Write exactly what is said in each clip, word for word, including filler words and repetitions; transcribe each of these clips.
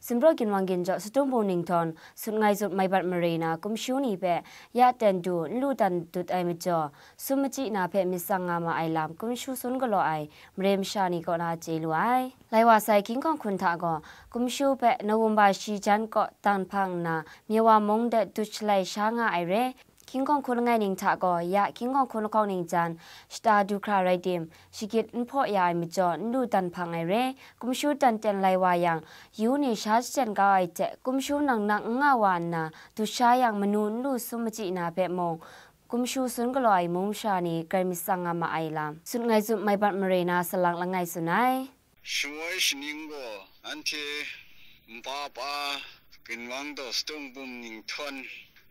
Sumpraw ginwang ginjaw Suttung Bung Ninghtawng, Sut Ngai Zup Maibat Mare na kumshu ni hpe ya ten du n lu dan dut ai majaw, sum machyi na hpe myit tsang nga ma ai lam kumshu sun galaw ai mare masha ni kaw na chye lu ai. Lai wa sai King Kawng Hkun hta gaw, kumshu hpe November shi jan kaw dan hpang nna, Myawa mung de dut shalai sha nga ai re. King Kawng Hkun langai ning hta gaw, ya King Kawng Hkun lahkawng ning jan shata du hkra rai tim, shagit n hpaw ya ai majaw, n lu dan hpang ai re. Kumshu dan ten lai wa yang, yu ni sha shaten kau ai hte, kumshu nang nang n nga wa nna, dut sha yang manu n lu sum machyi na hpe mung, kumshu sun galaw ai mung masha ni grai myit tsang nga ma ai lam, Sut Ngai Zup Maibat Mare na salang langai tsun ai. Shawoi shaning gaw, anhte npa pa ginwang daw Suttung Bung Ninghtawng,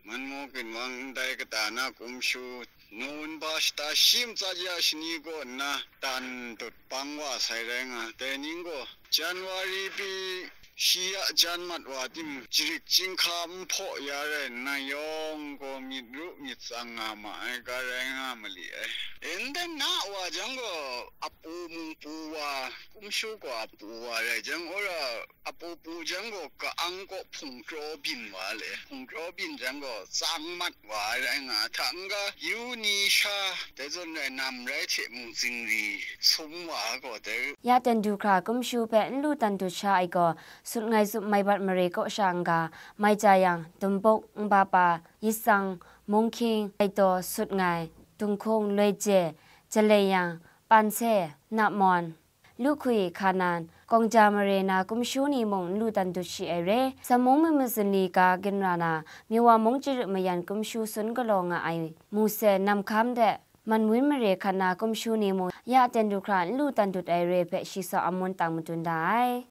Manmaw ginwang ndai kata na kumshu, November shata shi matsat ya shani kaw nna dan dut bang wa sai rai nga, dai ning gaw, January pyi shi ya jan mat wa tim, jarit chyinghka n hpaw ya rai nna, yawng gaw myit ru myit tsang nga ma ai, ga rai nga mali ai. Ndai na wa jang gaw, apu mung pu wa, kumshu gaw apu wa rai jang, ora apu pu jang gaw, ka-ang kaw hpungkraw byin wa le, hpungkraw byin jang gaw, tsang mat wa ai rai nga, hta n-ga, yu ni sha, dai zawn rai nam rai hte mung zingri sum wa ai gaw, dai Ya ten du hkra kumshu hpe n lu dan dut sha ai gaw, Sut Ngai Zup Maibat Mare kaw sha n-ga, Maija Yang, Dumbuk, Nbapa, Yitsang, Mungkhing, Aidaw, Sut Ngai, Dunghkung, Loije, Jaleiyang, Panse, Napmawn, Luhkwi, Hkanan, Kawngja Mare na kumshu ni mung n lu dan dut shi ai re. Samung mi mazin li ga ginra na, Myawa mung chyaru mayan kumshu sun galaw nga ai Muse, Namhkam de, Manwin Mare hkan na kumshu ni mung ya ten du hkra n lu dan dut ai re hpe shi saw amun tang madun da ai.